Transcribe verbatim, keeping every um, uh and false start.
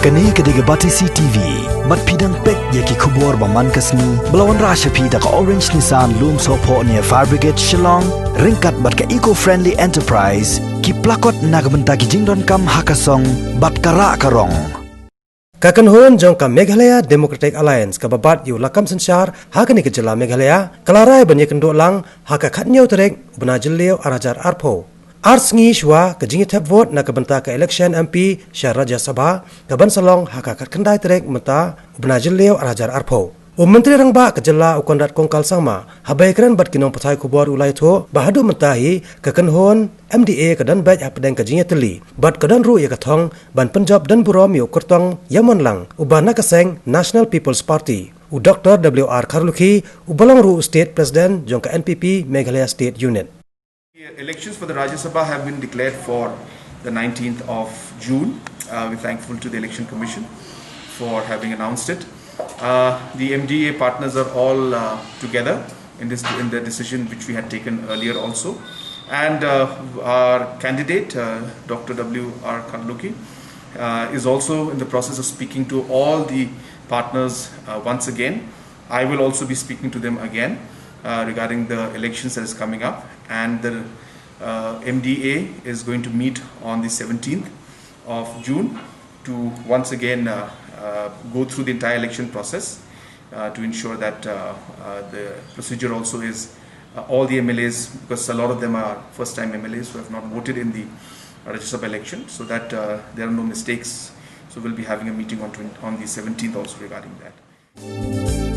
Kane ka dei ka Batesi T V. Bad phi dang peit ïa ki khubor ba man ka sngi ba la wanrah sha phi da ka Orange Nissan Lumsohphoh near Fire Brigade Shillong, ryngkat bad ka Eco Friendly Enterprise, ki plakot na ka bynta ki jingdonkam ha ka song bad ka rah ka rong. Ka kynhun jong ka Meghalaya Democratic Alliance kaba bat ïa u lakam synshar ha kane ka jylla Meghalaya ka la rai ban ïakynduh lang ha ka khathynñiew tarik u bnai Jylliew ar hajar arphew. Ar sngi shuwa ka jingïathep vote na ka bynta ka election M P sha Rajya Sabha ka ban sa long ha ka khatkhyndai tarik mynta u bnai Jylliew ar hajar arphew. U Myntri Rangbah ka jylla u Conrad Kongkal Sangma haba ïakren bad ki nongpathai khubor u la ïathuh ba haduh mynta hi ka kynhun M D A ka don beit hapdeng ka jingïatylli bad ka don ruh ïa ka thong ban pynjop don burom ïa u kyrtong ïamonlang uba na ka seng National People's Party, u Doctor W R Kharlukhi uba long ruh u State President jong ka N P P Meghalaya State Unit. Elections for the Rajya Sabha have been declared for the nineteenth of June. Uh, we're thankful to the Election Commission for having announced it. Uh, the M D A partners are all uh, together in this in the decision which we had taken earlier also, and uh, our candidate uh, Doctor W R Kharlukhi uh, is also in the process of speaking to all the partners uh, once again. I will also be speaking to them again uh, regarding the elections that is coming up, and the uh, M D A is going to meet on the seventeenth of June to once again uh, uh, go through the entire election process uh, to ensure that uh, uh, the procedure also is uh, all the M L As, because a lot of them are first-time M L As who have not voted in the Rajya Sabha election, so that uh, there are no mistakes. So we'll be having a meeting on, twenty, on the seventeenth also regarding that.